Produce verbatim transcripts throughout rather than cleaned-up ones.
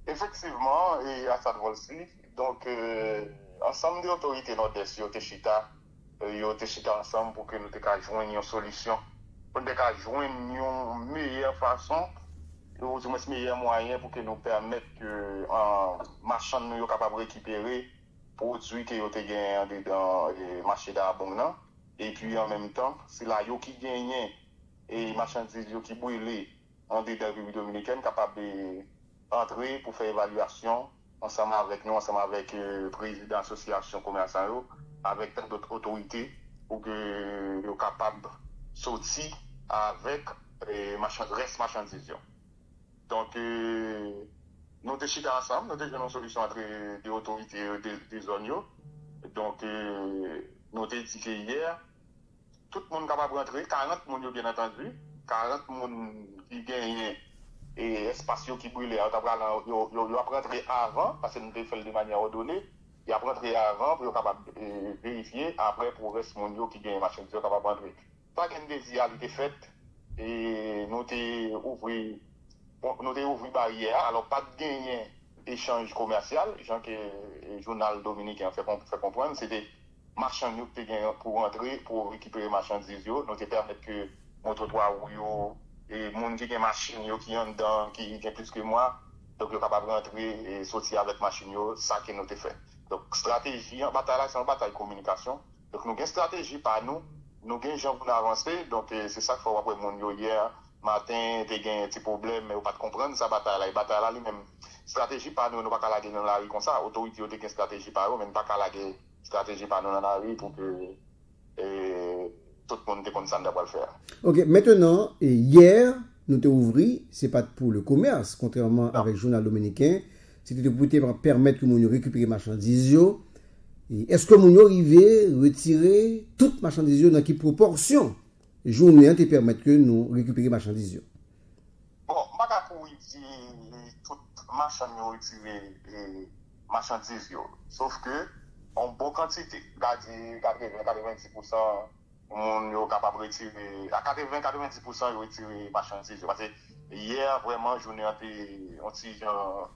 Efektivman, e Assad Volcy, donk, e, ansanm de otorite Nòdès yo te chita, e, yo te chita ansanm pou ke nou te ka jwenn yon solisyon, pou nou te ka jwenn yon meyè fason, oudimwens meyè mwayen pou ke nou pèmèt ke, e, machann nou yo kapab rekipere pwodui ke yo te genyen andedan, e, mache Dabong nan. Epi, an menm tan, sila yo ki genyen, e, machandiz yo ki brile andedan Repiblik Dominikèn kapab, e, antre pou fè evalyasyon ansanm avèk nou, ansanm avèk, e, prezidan asosyasyon komèsan yo, avèk tan dòt otorite, pou ke yo kapab soti avèk, e, machan-, rès machandiz yo. Donk, e, nou te chita ansanm, nou te jwenn yon solisyon antre de otorite de, de zòn yo. Donk, e, nou te di ke yè, tout moun kapab rantre, karant moun yo, byen antandi, karant moun ki genyen, e, espas yo ki brile a, yo ta pral, yo, yo, yo ap rantre avan, paske nou te fè l de manyè òdone, y ap rantre avan pou yo kapab, e, verifye, apre pou rès moun yo ki genyen machandiz yo kapab rantre. Sa Kennedy di a, li te fèt, e nou te ouvri, nou te ouvri baryè a. Alò, pa t genyen echanj komèsyal, jan ke, e, jounal dominiken an fè, fè konprann, se te machann yo ki te gen pou rantre, pou rekipere machandiz yo. Nou te pèmèt ke mototwa wou yo, e moun ki gen machin yo ki anndan, ki gen plis ke mwa, donk yo kapab rantre e soti avèk machin yo, sa ke nou te fè. Donk, estrateji an, batay la, se yon batay kominikasyon. Donk, nou gen estrateji pa nou, nou gen jan pou n avanse. Donk, e, se sa k fè w ap wè moun yo yè maten te gen ti pwoblèm, men yo pa t konprann sa batay la. E batay la, li menm, estrateji pa nou, nou pa ka lage nan lari konsa. Otorite yo te gen estrateji pa yo, men n pa ka lage estrateji pa nou nan lari pou ke, e, tout moun te konn sa n ta pral fè a. Ok, mentenan, e, yè, nou te ouvri, se pa t pou le commerce, kontrèman avèk jounal dominiken, se te pou te pèmèt ke moun yo rekipere machandiz yo. E èske moun yo rive retire tout machandiz yo, nan ki pwopòsyon jounen an te pèmèt ke nou rekipere machandiz yo? Bon, m pa ka kouri di tout machann yo retire, e, machandiz yo. Sof ke, yon bon kantite, m ka di katreven, katrevenndis pousan moun yo kapab retire, a katreven, katrevenndis pousan yo retire machandiz yo. Paske yè, vrèman, jounen an te yon ti jan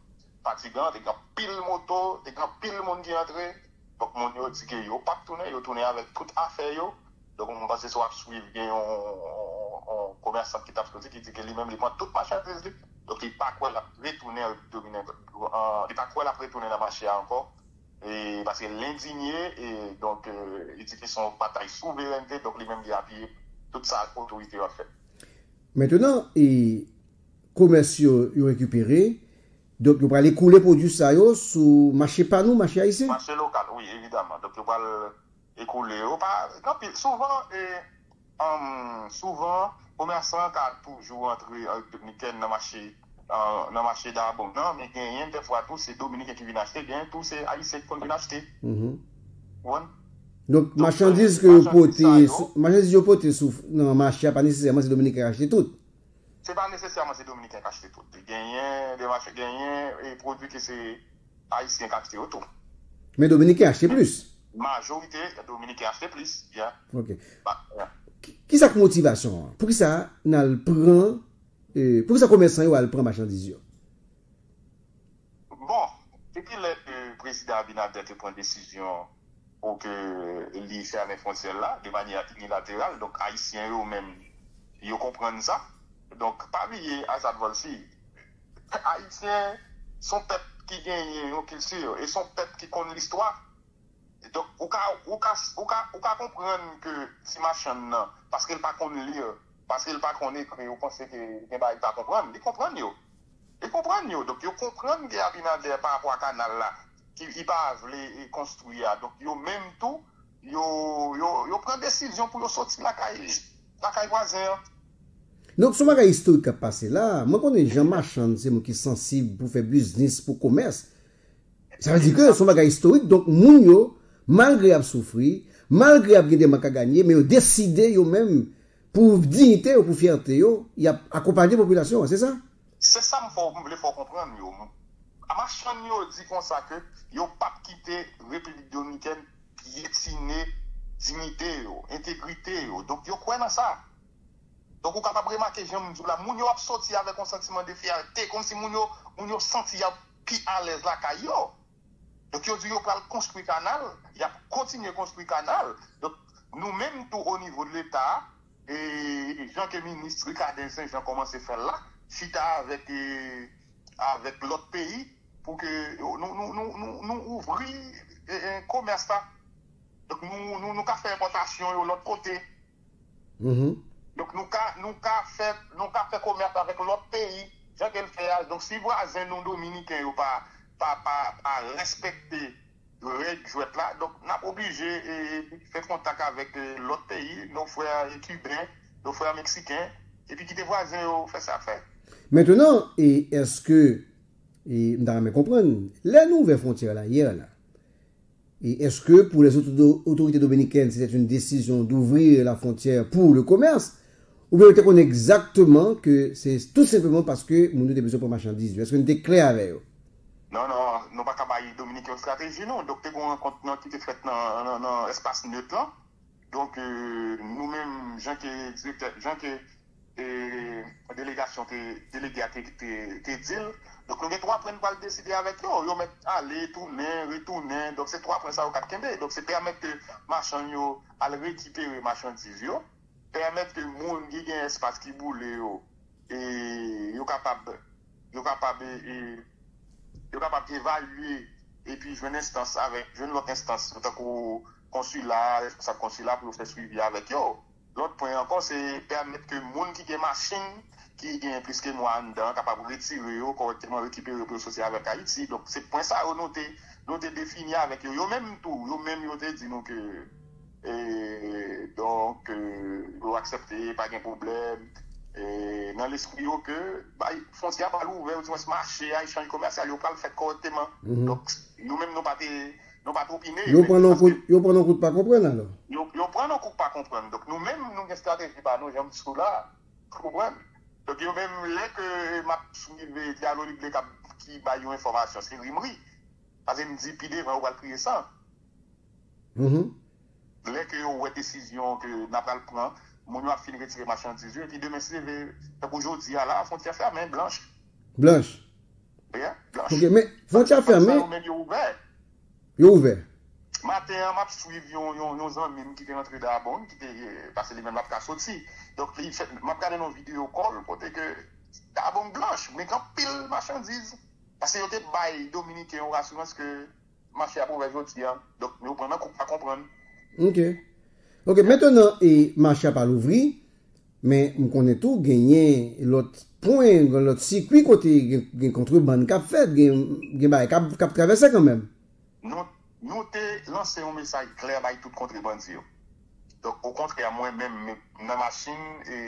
fatigan, te gen anpil moto, te gen anpil moun ki antre. Donk, moun yo di ke yo p ap tounen, yo tounen avèk tout afè yo. Donk, mwen panse si w ap swiv, gen yon, yon, yon komèsan ki t ap soti ki di ke li menm, li pran tout machandiz li. Donk, li pa kwè l ap retounen Dominiken, an, li pa kwè l ap retounen nan mache a ankò. E, paske l endinye, e, donk, e, li di ke se yon batay souverènte, donk, li menm, li apiye tout sa otorite yo ap fè. Mentenan, e, komès yo, yo rekipere, donk, yo prale koule pwodui sa yo sou mache pa nou, mache ayisyen? Mache lokal, wi, evidaman. Donk, yo pral ekoule yo. Pa, gen anpil, souvan, e, um, souvan, komèsan ka toujou antre an Repiblik Dominikèn nan mache, uh, nan mache Dabong nan, men genyen dèfwa tou, se Dominiken ki vin achte, genyen tou, se Ayisyen ki konn vin achte. Mhm. Ou konprann? Donk, machandiz ke yo pote, machandiz yo pote sou, nan mache a, pa nesesèman se Dominiken k achte tout. Se pa nesesèman se Dominiken k achte tout. Genyen de mache, genyen, e, pwodui ke se Ayisyen k achte yo tou. Men Dominiken achte plis. Majorite Dominiken achte plis, yeah. Ok. Ba, yeah. Ki, ki sa k motivasyon an? Poukisa n al pran, e, poukisa komèsan yo al pran machandiz yo? Bon, depi lè ke Prezidan Abinader te pran desizyon pou ke li fèmen fwontyè la de manyè inilateral, donk Ayisyen yo menm, yo konprann sa. Donk, pa bliye, Azad Volcy, Ayisyen se yon pèp ki genyen yon kilti, e se yon pèp ki konn listwa. Donk, ou ka, ou ka, ou ka, ou ka konprann ke ti machann nan, paske l pa konn li, paske l pa konn ekri, ou panse ke gen bagay li pa konprann, li konprann yo. Li konprann yo. Donk, yo konprann ke Abinader, pa rapò a kanal la, ki, li pa vle, e, konstwi a. Donk, yo menm tou, yo, yo, yo pran desizyon pou yo soti lakay, lakay vwazen an. Donk, se yon bagay istorik k ap pase la. Mwen konnen jan machann se moun ki sansib pou fè biznis, pou komès. Sa vle di ke se yon bagay istorik. Donk, moun yo, malgre y ap soufri, malgre y ap gen de mank a ganye, men yo deside yo menm, pou diyite yo, pou fyète yo, y ap akonpaye popilasyon an, se sa? Se sa m fè w, m vle fè w konprann yo. A machann yo di konsa ke yo p ap kite Repiblik Dominikèn pyetine diyite yo, entegrite yo. Donk, yo kwè nan sa. Donk, ou kapab remake jan m di w la, moun yo ap soti avèk yon santiman de fyète, kòmsi moun yo, moun yo santi y ap, pi alèz lakay yo. Donk, yo di yo pral konstwi kanal, y ap kontinye konstwi kanal. Donk, nou menm tou, o nivo de Leta, e jan ke minis Ricaden Saint Jean kòmanse fè l la, chita avèk, e, avèk lòt peyi pou ke nou, nou, nou, nou, nou ouvri, e, e, komès la. Donk, nou, nou, nou ka fè enpòtasyon yo lòt kote. Donk, nou ka, nou ka fè, nou ka fè komès avèk lòt peyi, jan ke l fè a. Donk, si vwazen nou dominiken yo pa, pa, pa, pa respekte règ jwèt la, donk, n ap oblije, e, fè kontak avèk, e, lòt peyi, nos frères, e, kiben, nos frères meksiken, epi kite vwazen yo fè sa fè. Mentnan, e, èske, e, m ta renmen konprann, lè nou ouvè fwontyè la yè la, e èske pou lèzotorite dominikèn, se te yon desizyon d'ouvrir la frontière pour le commerce, oubyen yo te konn egzakteman ke se tou senpleman paske moun yo te bezwen pran machandiz yo? Èske nou te klè avè yo? Non, non, nou pa ka bay Dominiken yon estrateji, non. Donk, te gen yon rankont nan ki te fèt nan, nan, nan espas net lan. Donk, e, nou menm, jan ke direktè, jan ke, e, delegasyon te, delege a te, te, te di l. Donk, nou gen twa pwen n pral deside avèk yo. Yo mèt ale, tounen, retounen. Donk, se twa pwen sa yo k ap kenbe. Donk, se pèmèt ke machann yo al rekipere machandiz yo, pèmèt ke moun ki gen espas ki boule yo, e, yo kapab, yo kapab, e, e, yo kapab evalye epi jwenn enstans avèk, jwenn lòt enstans, tankou konsila, responsab konsila pou yo fè swivi avèk yo. Lòt pwen ankò, se pèmèt ke moun ki gen machin, ki gen plis ke mwa anndan, kapab retire yo kòrèkteman, rekipere yo pou yo soti avèk Ayiti. Donk, se pwen sa yo nou te, nou te defini avèk yo. Yo menm tou, yo menm yo te di nou ke, e, donk, e, yo aksepte, pa gen pwoblèm. E, nan lespri yo ke, bay, fwontyè a pral ouvè, oudimwens mache a, echanj komèsyal yo pral fèt kòrèkteman. Donk, nou menm nou pa te, nou pa t opine. Yo pran nan kout, yo pran nan kout pa konprann alò. Yo, yo pran nan kout pa konprann. Donk, nou menm, nou gen estrateji pa nou, jan m di w la, ou konprann? Donk, yo menm, lè ke m ap swiv Diallo Libre k ap, ki bay yon enfòmasyon, se rimri. Paske m di, pi devan, yo pral kriye san. Lè ke yo wè desizyon ke n ap pral pran, moun yo ap fin retire machandiz yo, epi demen, si Dye vle, tankou jodi a la, fwontyè fèmen, blanch. Blanch. Yeah, blanch. Ok, men fwontyè fèmen. Sa yo menm yo ouvè. Yo ouvè. Maten an, m ap swiv yon, yon, yon zanmi m ki te rantre Dabong, ki te, e, pase li menm l ap ka soti. Donk, li fè, m ap gade nan videyo kòl, kote ke Dabong blanch, men gen anpil machandiz. Paske yo te bay Dominiken yon rasirans ke mache ap ouvè jodi a. Donk, yo pran nan kou pa konprann. Ok. Ok, mentnan, e, mache a pa louvri, men m konnen tou genyen lòt pwen, lòt sikwi kote gen, gen kontrebann k ap fèt, gen, gen bagay k ap, k ap travèse kanmenm. Nou, nou te lanse yon mesaj klè bay tout kontrebandi yo. Donk, okontrè, mwen menm, m nan machin, e,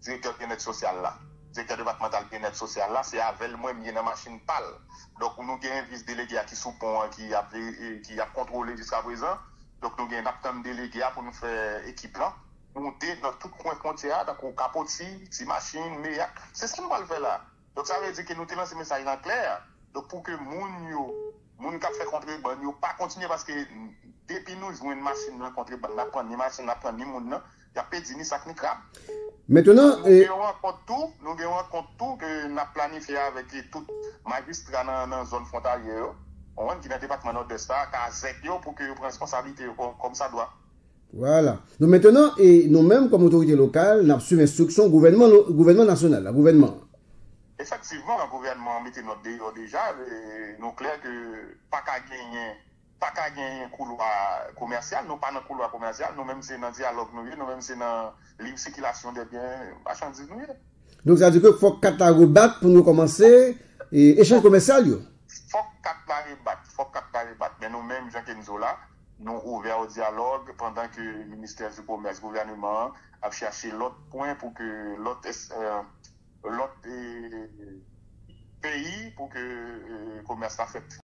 direktè byennèt sosyal la, direktè depatmantal byennèt sosyal la, se avè l mwen m ye nan machin pa l. Donk, nou gen vis delege a ki sou pon an, ki ap, e, ki ap kontwole jiskaprezan. Donk, nou gen, n ap tann delege a pou nou fè ekip lan moute nan tout kwen fwontyè a, tankou Kapoti, Ti Machin, Meyak. Se sa nou pral fè la. Donk, sa vle di ke nou te lanse mesaj lan klè. Donk, pou ke moun yo, moun k ap fè kontrebann yo, pa kontinye, paske depi nou jwenn machin nan kontrebann, n ap pran ni machin, n ap pran ni moun nan, y ap pèdi ni sak ni krab. Mentnan, nou gen yon rankont tou, nou gen yon rankont tou ke n ap planifye avèk tout majistra nan, nan zòn fwontalyè yo, konprann, ki nan depatman Nòdès la, kazèk yo, pou ke yo pran responsablite yo kòm, kòm sa dwa. Vwala. Donk, mentnan, e nou menm, kòm otorite lokal, n ap swiv enstriksyon gouvènman lo-, gouvènman nasyonal la, gouvènman an. Efektivman, gouvènman an mete nòt deyò deja, e nou klè ke pa ka genyen, pa ka genyen koulwa komèsyal, nou pa nan koulwa komèsyal, nou menm se nan dyalòg nou ye, nou menm se nan lib sikilasyon dè byen, machandiz nou ye. Donk, sa vle di ke fòk kat la rebat pou nou kòmanse, e, echanj komèsyal yo. Fòk kat la rebat, fòk kat la rebat. Men nou menm, jan ke m di w la, nou ouvè o dyalòg pandan ke ministè di komès, gouvènman an ap chache lòt pwen pou ke lòt es-, e, lòt, e, peyi pou ke, e, komès la fèt.